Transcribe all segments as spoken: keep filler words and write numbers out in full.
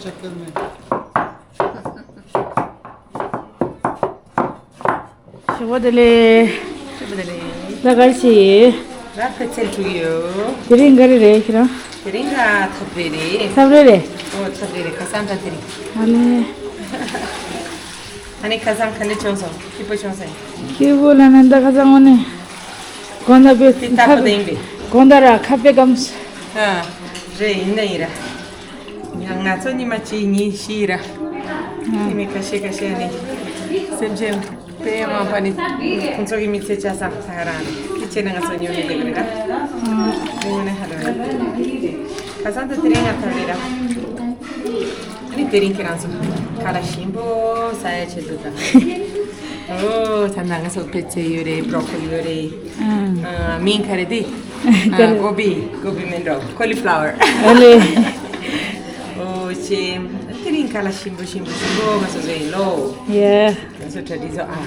चक्कर में। ཞོགས་པ་བདེ་ལེགས། ཞོགས་པ་བདེ་ལེགས། ད་ག་རེ་བྱེད་ཡོད། ང་ཕལ་ཆེར་འགྲོ་གི་ཡོད། དེ་རིང་ག་རེ་རེད་ཁྱེད་རང་། དེ་རིང་ང་ཐབ་རེ་རེད། ཐབ་རེ་རེད། ཨོ་ཐབ་རེ་རེད། ཁ་སང་དང་དེ་རིང་། ཨ་ལེ། ཨ་ནི་ཁ་སང་ག་འདྲ་བྱུང་སོང་། སྐྱིད་པོ་བྱུང་སོང་། སྐྱིད་པོ་ལ་ན་ད་ཁ་སང་ངོ་ནས། དགོང་དག་པའི་དེ་ཁ་ལྟ་བུ་དེ་ཡིན་པས། དགོང་དག་ར་ཁ་དཔེ་སྐམ་སོང་། ཨ། རེད་ཡིན་ན་ཡིན་ར། ང་ང་ཚོ་ཉི་མ་གཅིག་གཉིས་བཞི་ར། ཨ། ཉི་མ་ཁ་ཤས་ཁ་ཤས་ནི་སེམས་ཅན་དཔེ་མང་པ་ནི་ཁོང་ཚོ་གི་མི་ཚེ་ཆ་ཚང་ད་རང་རེད། དེ་བྱས་ན་ང་ཚོ་ཉོ་མི་བདེ་གི་རེད་ད། ཨ། དེ་ངོ་ནས་ཧ་ལོ་རེད། ཁ་སང་དུ་དེ་རིང་ང་ཐར་རེད་ར། ཨ་ནི་དེ་རིང་ཁྱེད་རང་ཚོ་ཁ་ལག་ཞིམ་པོ་ཟ་ཡ་ཆེད་དུ་ད། ཨོ་ད་ནང་ང་ཚོ་པེ་ཙེ་ཡོད་རེད། བྲོ་ཀོ་ལི་ཡོད་རེད། ཨ། མིང་ག་རེ་དེ། ཨ། ཀོ་བི། ཀོ་བི་མིན་འགྲོ། ཀོ་ལི་ཕ་ལ་ཝར། ཨ་ལེ། ཨོ་ཅེ། དེ་རིང་ཁ་ལག་ཞིམ་པོ་ཞིམ་པོ་ཞིམ་པོ་ང་ཚོ་བཟོས་ཡིན་ལོ། ཡེ། ང་ཚོ་གྲ་སྒྲིག་བཟོ་ཨ།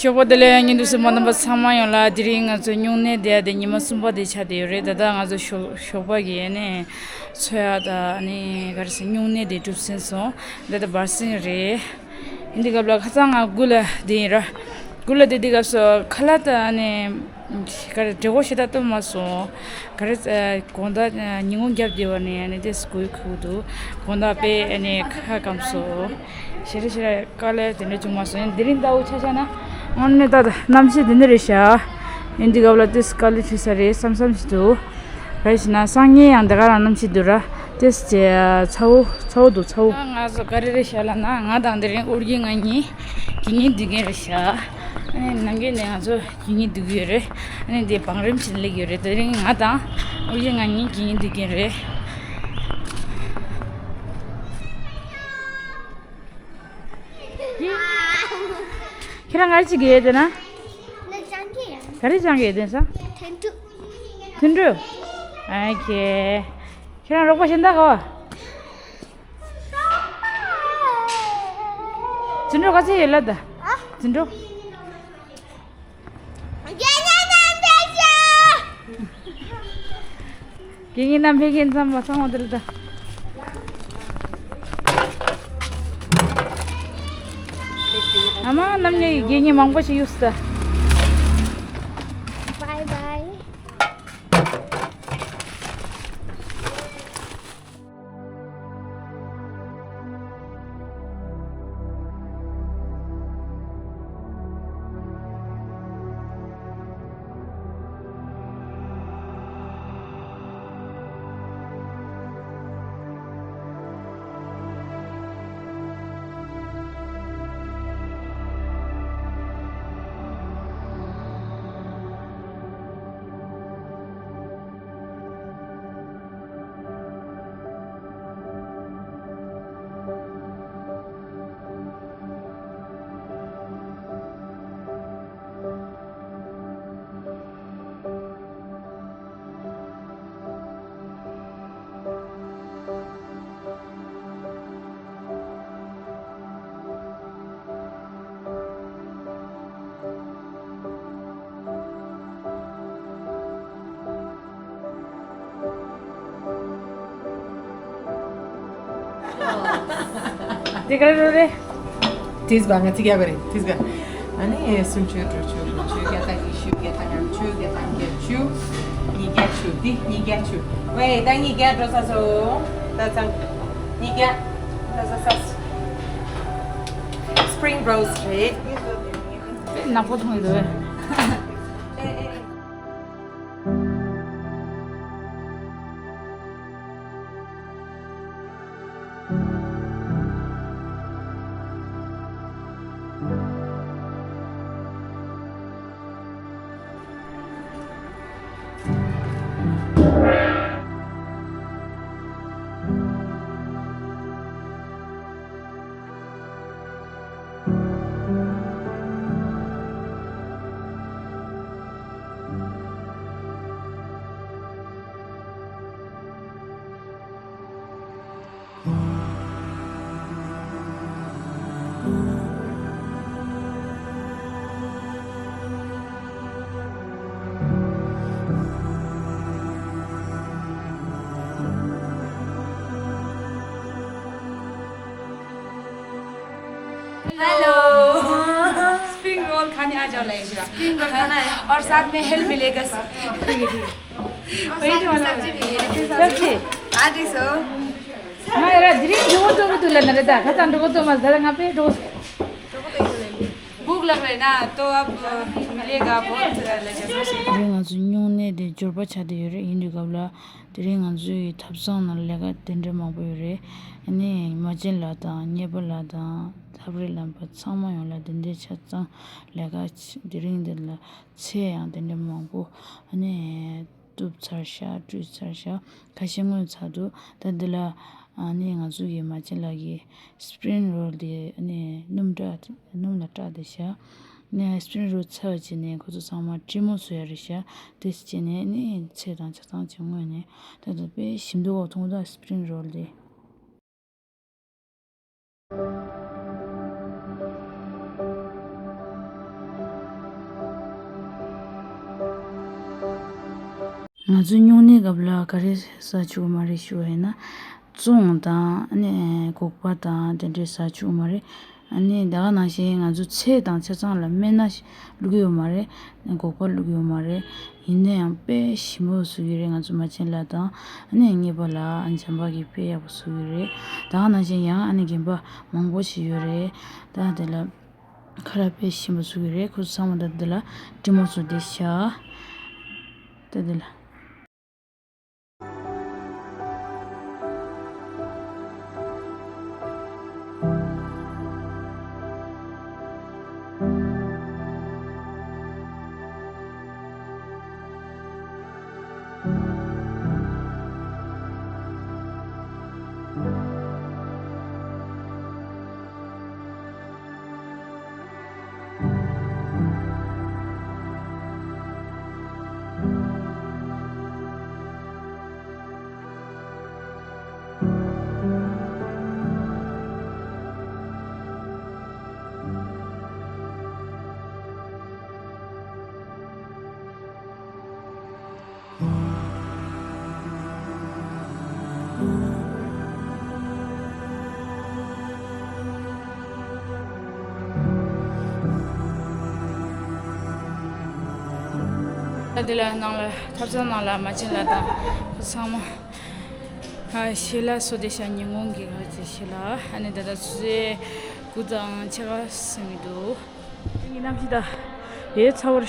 ཞོགས་པ་བདེ་ལེགས། བརྙན་འདུག་སེ་མ་འདམ་པ་ཚང་མ་ཡོང་ལ། དེ་རིང་ང་ཚོ་སྨྱུང་གནས་བསྡད་ཡ་དེ་ཉི་མ་གསུམ་པ་དེ་ཆགས་བསྡད་ཡོད་རེད། ད་ལྟ་ང་ཚོ་ཞོགས་ཞོགས་པ་གི་ནས་འཚོ་ཡ་ད་ནི་ག་རེ་ཟེར། སྨྱུང་གནས་དེ་གྲུབ་ཟིན་སོང་། ད་ལྟ་འབར་སིང་རེད། འདི་སྐབས་ལ་ཁ་སང་ང་དགུ་ལ་བསྡད་ཡིན་ར། དགུ་ལ་བསྡད་དུས་སྐབས་སུ་ཁ་ལག་ད་ནི་ག་རེ་འབྲས་བུ་ཞེ་དྲག་བཏུབ་མ་སོང་། ག་རེ་ཨ། དགོང་དག་ཨ། ཉིན་གུང་རྒྱབ་བསྡད་པ་ནས་ཨ་ནི་ཏོག་ཙམ་འགོས་ཁུག་འདུག་དགོང་དག་དཔེ་ཨ་ནི་ཁ་སྐམ་སོང་། ཞེ་དྲག་ཞེ་དྲག་དཀའ་ལས་དེ་འདྲ་བྱུང་མ་སོང་། ཡང་དེ་རིང་ལྟ་བུ་ཆ་བཞག་ན་དངོས་གནས་ད་གནམ་གཤིས་དེ་འདྲ་རེད་ཤག་ཡིན་དུས་སྐབས་ལ་ཏོག་ཙམ་དཀའ་ལས་འཕྲད་ས་རེད་བསམ་བསམ་ཞིག་འདུག་ག་རེ་ཞེ་ན་སང་ཉིན་ཡང་དེ་ག་རང་གནམ་གཤིས་འདུག་ར། ཏོག་ཙམ་ཚ་བོ་ཚ་བོ་འདུག་ཚ་བོ། ང་ཚོ་ག་རེ་རེད་ཤག་ལབ་ན་ང་དང་དེ་རིང་ཨོ་རྒྱན་ང་གཉིས་དགེ་བསྙེན་སྡོད་མཁན་རེད་ཤག་ཨ་ནི་ནམ་རྒྱུན་ནས་ང་ཚོ་དགེ་བསྙེན་སྡོད་ཀྱི་ཡོད་རེད། ཨ་ནི་དེ་བང་རིམ་བྱས་ནས་སླེབས་ཀྱི་ཡོད་རེད། དེ་རིང་ང་དང་ཨོ་རྒྱན་ང་གཉིས་དགེ་བསྙེན་སྡོད་མཁན་རེད། ཁྱེད་རང་ག་རེ་བྱེད་ཀྱི་ཡོད་དེ་ན། ང་སྦྱང་གི་ཡིན། ག་རེ་སྦྱང་གི་ཡོད་དེ་ས། འཐེན་ཐུག་བརྩོན་འགྲུས། ཨ་ཁེ། ཁྱེད་རང་རོགས་པ་གཞན་དག་ག་བ། བརྩོན་འགྲུས་ག་ཚོད་ཡོད་ལབ་ད། བརྩོན་འགྲུས། དགེ་བསྙེན་རྣམ་འཕེལ་མཁན་ཚང་མ་ཚང་མ་དེར་ད། ཨ་མ་རྣམ་གཉིས་དགེ་བསྙེན་མང་པོ་ཞིག་ཡོད་ས་ད། Bye bye. དེ་ག་རེ་རེད། དེས་པ་ང་ཚིག་ཡག་པ་རེད། དེས་པ། ཨ་ནི་སུམ་ཅུ། དྲུག་ཅུ། དགུ་ཅུ། བརྒྱ་དང་ཉི་ཤུ། བརྒྱ་དང་ལྔ་བཅུ། བརྒྱ་དང་བརྒྱད་ཅུ། ཉིས་བརྒྱ་བཅུ། འདི་ཉིས་བརྒྱ་བཅུ། ཝེ་ད་ཉིས་བརྒྱ་འགྲོ་ས་སོ། ད་ཚང་ཉིས་བརྒྱ་འགྲོ་ས་ས། Spring rolls རེད། ནག་པོ་མཐོང་ཡོད་དོ། Hello. Spring roll खाने आ जाओ, लाइजरा। Spring roll खाना है। और साथ में हिल मिलेगा। सब्जी। आ जाइसो। ང་ཡ་ར་དེ་རིང་འགྲོ་འགྲོ་གི་འདུག་ལབ་ན་རེད་ད། ཁ་སང་འགྲོ་གི་འདུག་མ་ཟེར། ང་དཔེ་འགྲོ། भूख लग रहा है ना, तो अब मिलेगा बहुत लज्जत। དེ་རིང་ང་ཚོ་སྨྱུང་གནས་དེ་འབྱོར་པ་ཆགས་བསྡད་ཡོད་རེད། ཡིན་དུས་སྐབས་ལ་དེ་རིང་ང་ཚོའི་ཐབ་ཚང་ནང་ལས་ཀ་དེ་འདྲ་མང་པོ་ཡོད་རེད། ཨ་ནི་མ་བྱན་ལགས་དང་། གཉེར་པ་ལགས་དང་། ཐབས་རེས་ལམ་པ་ཚང་མ་ཡོང་ལ་དེ་འདྲའི་ཆ་ཚང་ལས་ཀ་དེ་རིང་འདི་ལ་ཚལ་ཡང་དེ་འདྲ་མང་པོ། ཨ་ནི་གཏུབ་ཚར་ཤག་སྤྲུལ་ཚར་ཤག་ཁ་ཤས་བརྔོས་ཚར་འདུག་ད་འདི་ལ་ཨ་ནི་ང་ཚོ་གི་མ་བྱན་ལགས་ཀྱི་སི་པི་རིང་རོལ་དེ་ཨ་ནི་སྣུམ་བཀྲ། སྣུམ་ལ་བཀྲ་བསྡད་ཤག་ཨ་ནི་སི་པི་རིང་རོལ་ཚར་བ་བྱས་ནས་ཁོ་ཚོ་ཚང་མ་དྲི་མ་བཟོ་ཡ་རེད་ཤག་དེ་བྱས་ནས་ཨ་ནི་ཚལ་དང་ཆ་ཚང་ཅིག་བརྔོས་ནས། ད་ལྟ་དཔེ་ཞིམ་འདུག་ག་མཐོང་ད་སི་པི་རིང་རོལ་དེ། ང་ཚོ་སྨྱུང་གནས་སྐབས་ལ་ག་རེ་ཟ་བཅུག་གི་མ་རེད་ཞུ་བ་ཡིན་ན། བཙོང་དང་ཨ་ནི་སྒོག་པ་དང་དེ་འདྲས་ཟ་བཅུག་གི་མ་རེད། ཨ་ནི་ད་ག་ནང་བཞིན་ང་ཚོ་ཚལ་དང་ཆ་ཚང་ལ་སྨན་སྣ་བླུགས་ཡོད་མ་རེད། སྒོག་པ་བླུགས་ཡོད་མ་རེད། ཡིན་ན་ཡང་དཔེ་ཞིམ་པོ་བཟོ་གི་རེད། ང་ཚོ་མ་བྱན་ལགས་དང་ཨ་ནི་གཉེར་པ་ལགས་འཇམ་པ་གིས་དཔེ་ཡག་པོ་བཟོ་གི་རེད། ད་ག་ནང་བཞིན་ཡང་ཨ་ནི་རྒན་པ་མང་པོ་ཞིག་ཡོད་རེད། ད་དེ་ལ་ཁ་ར་དཔེ་ཞིམ་པོ་བཟོ་གི་རེད། ཁོ་ཚོ་ཚང་མ་ད་འདི་ལ་དྲི་མ་བཟོ་བསྡད་ཤག་ད་འདི་ལ། ད་དེ་ལ་ནང་ལ་ཐབ་ཚང་ནང་ལ་མ་ཕྱིན་ལ་དང་ཚང་མ་ཨ་ཤེས་ལ་སོ་དེ་ཤ་ཉིན་གུང་གི་ག་ཅི་ཤེས་ལ་ཨ་ནི་ད་ལྟ་ཚུ་ཚེ་དགུ་དང་ཕྱེད་ཀ་ཟིན་མི་འདུག་ངའི་གནམ་གཤིས་ད་ཡོད་ཚ་བར།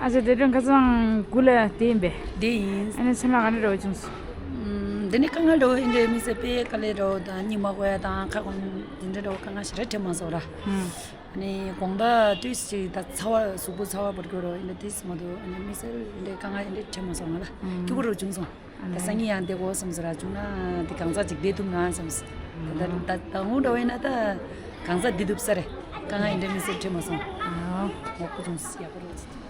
ཨ་ཅེ་དེ་དོན་ཁ་སང་དགུ་ལ་དེ་ཡིན་པས། དེ་ཡིན། ཨ་ནི་སེམས་ལ་ག་འདྲ་འདྲ་བོ་བྱུང་སོང་། ཨམ། དེ་ནི་དཀའ་ངལ་འདྲ་བོ་ཡིན་འདྲ་མི་ཟེར་པས་དཀའ་ལས་འདྲ་བོ་དང་གཉིད་མ་ཁུག་ཡ་དང་ཁ་སྐོམ་དེ་འདྲ་འདྲ་བོ་དཀའ་ངལ་ཞེ་དྲག་འཕྲད་མ་སོང་ར། ཨམ། ཨ་ནི་དགོང་དག་དུས་ཅིག་ད་ཚ་བ་གཟུགས་པོ་ཚ་བ་བར་སྐོར་རོ་ཡིན་འདྲ་དེས་མ་གཏོགས་ཨ་ནི་མི་ཟེར་ཡིན་འདྲ་དཀའ་ངལ་ཡིན་འདྲ་འཕྲད་མ་སོང་ང་ལ། ཨམ། སྐྱིད་པོ་རུ་བྱུང་སོང་། ད་སང་ཉིན་ཡང་བསྡད་དགོས་བསམ་ཟེར་ར་བྱུང་ན་འདི་གང་ཟག་ཅིག་བསྡད་ཐུབ་ན་བསམ་ཟེར། ད་ད་ད་ད་ངུ་འདྲ་བས་ན་ད་གང་ཟག་བསྡད་ཐུབ་ས་རེད། དཀའ་ངལ་ཡིན་འདྲ་མི་ཟེར་འཕྲད་མ་སོང་། ཨ། ཡག་པོ་བྱུང་ཡག་པོ་རེད།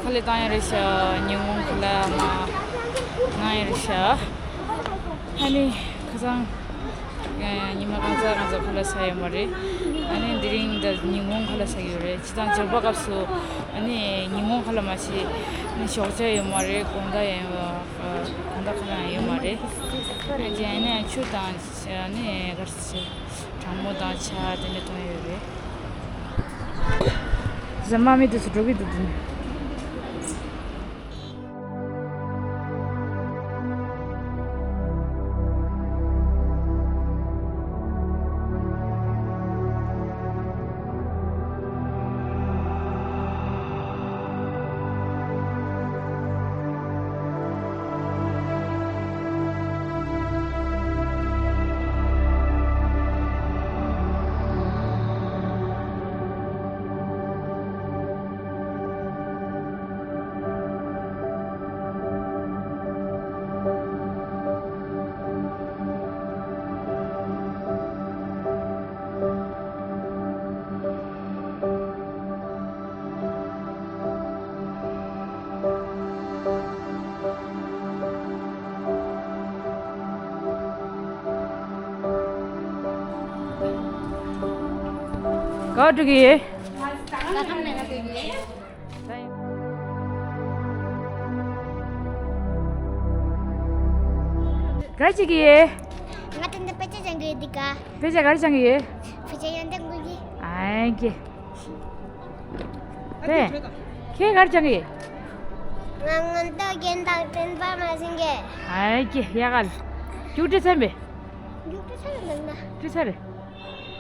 ཁ་ལག་བཏང་ཡ་རེད་ཤག་ཉིན་གུང་ཁ་ལག་མ་གནང་ཡ་རེད་ཤག་ཨ་ནི་ཁ་སང་ཉི་མ་གང་ཚ་གང་ཚ་ཁ་ལག་ཟ་ཡོད་མ་རེད། ཨ་ནི་དེ་རིང་འདི་ཉིན་གུང་ཁ་ལག་ཟ་གི་ཡོད་རེད། སྤྱིར་བཏང་འབྱོར་པ་སྐབས་སུ་ཨ་ནི་ཉིན་གུང་ཁ་ལག་མ་ཤེས་ཨ་ནི་ཞོགས་ཇ་ཡོད་མ་རེད། དགོང་དག་ཡང་དགོང་དག་ཁ་ལག་ཡང་ཡོད་མ་རེད། ཨ་ནི་ཆུ་དང་ཨ་ནི་ག་རེ་ཟེར། གྲང་མོ་དང་ཇ་དེ་འདྲ་བཏུང་ཡོད་རེད། ཟ་མ་མི་དེ་ཚོ་འགྲོ་གི་འདུག་དེ་ནས། ག་འགྲོ་གི་ཡོད། ག་ཅིག་གི་ཡོད། ང་ད་ལྟ་དཔེ་ཆ་སྦྱང་གི་ཡོད། འདི་ག་དཔེ་ཆ་ག་རེ་སྦྱང་གི་ཡོད། དཔེ་ཆ་ཡོན་ཏན་ཀུན་གྱི། ཨ་ཀྱེ། དེ། ཁྱེད་ག་རེ་སྦྱང་གི་ཡོད། ང་མངོན་རྟོགས་རྒྱན་དང་བསྟན་པ་མ་ཟིན་གི། ཨ་ཀྱེ་ཡག་ག་ལ། རྒྱུགས་སྤྲད་ཚར་བས། རྒྱུགས་སྤྲད་ཚར་བས་འདུག་ན། སྤྲད་ཚར་རེད།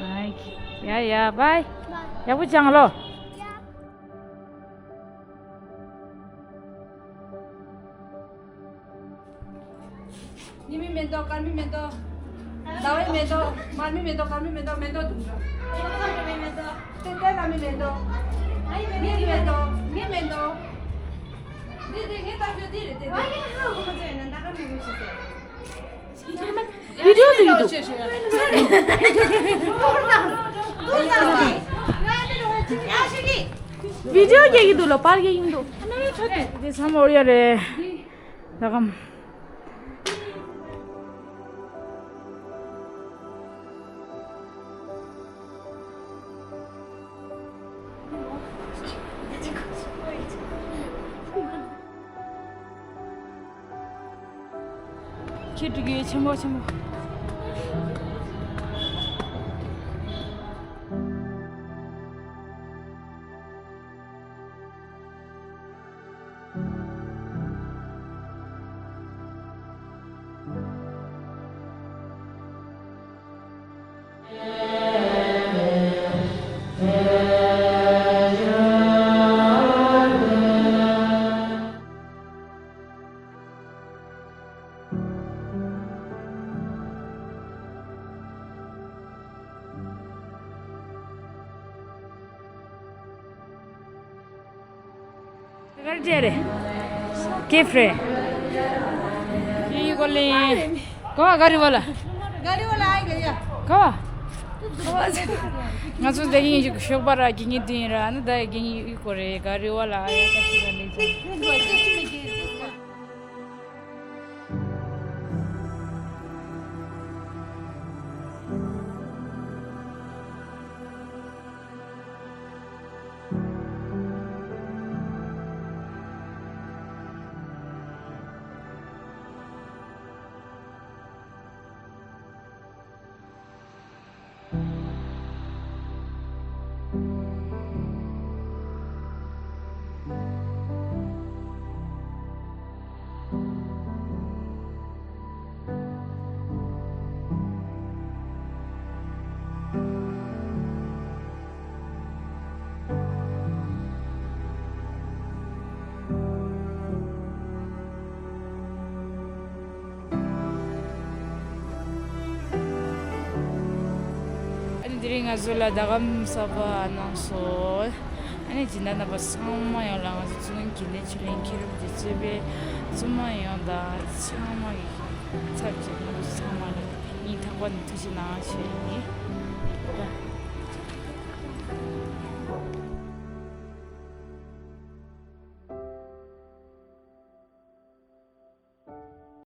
ཨ་ཀྱེ། ཡ་ཡ་བའི། བའི། ཡག་པོ་སྦྱང་ལོ། ཡ། ཉི་མ་མེ་ཏོག་དཀར་མོ་མེ་ཏོག་ཟླ་བའི་མེ་ཏོག་དམར་མོ་མེ་ཏོག་དཀར་མོ་མེ་ཏོག་མེ་ཏོག་དུང་འདྲ། ཏན་ཏན་ལ་མི་མེ་ཏོག་ངའི་མེ་ཏོག་ངའི་མེ་ཏོག་འདི་འདི་ངའི་ལྟ་ཞོ་འདི་རེད་དེ། ཨ་ཡ་ཧ་ཧོ་ཁོ་ཚོས་ན་ད་ག་མི་མི་ཤེས་ཏེ། བི་ཌིའོ་བཟོ་གི་འདུག་བི་ཌིའོ་རྒྱག་གི་འདུག་ལོ། པར་རྒྱག་གི་འདུག་དེ་ཚང་མ་འོར་ཡ་རེད། ད་གམ། ཁྱེད་འགྲིག་གི་ཆེན་པོ་ཆེན་པོ། घर जा रहे? के फ्रे? ये को ले। कवा गाड़ी वाला? गाड़ी वाला आएगा या? कवा? ང་ཚོ་འདི་ཡིན་ཞིག་ཤོག་པ་ར་གི་ངེས་དུ་ཡིན་ར་ནི་ད་གི་ངེས་ཡུལ་སྐོར་རེད། ག་རེ་བ་ལ་ཨ་ཡ་ད་ཅི་ག་ལས་ཅི། ཨ་ནི་དེ་རིང་ང་ཚོ་ལ་ཟླ་གམ་གསར་པ་གནང་སོང་། ཨ་ནི་སྦྱིན་བདག་རྣམ་པ་ཚང་མ་ཡོངས་ལ་ང་ཚོ་བཙུན་དགོན་དགེ་ལྡན་ཆོས་གླིང་མཁན་རབས་དེ་གཙོས་པའི་བཙུན་མ་ཡོངས་དང་ཚང་མ་གི་ཚབ་ཀྱིས་ང་ཚོ་ཚང་མ་ལ་སྙིང་ཐག་པ་ནས་ཐུགས་རྗེ་གནང་ཞུ་ཡི་ཡིན།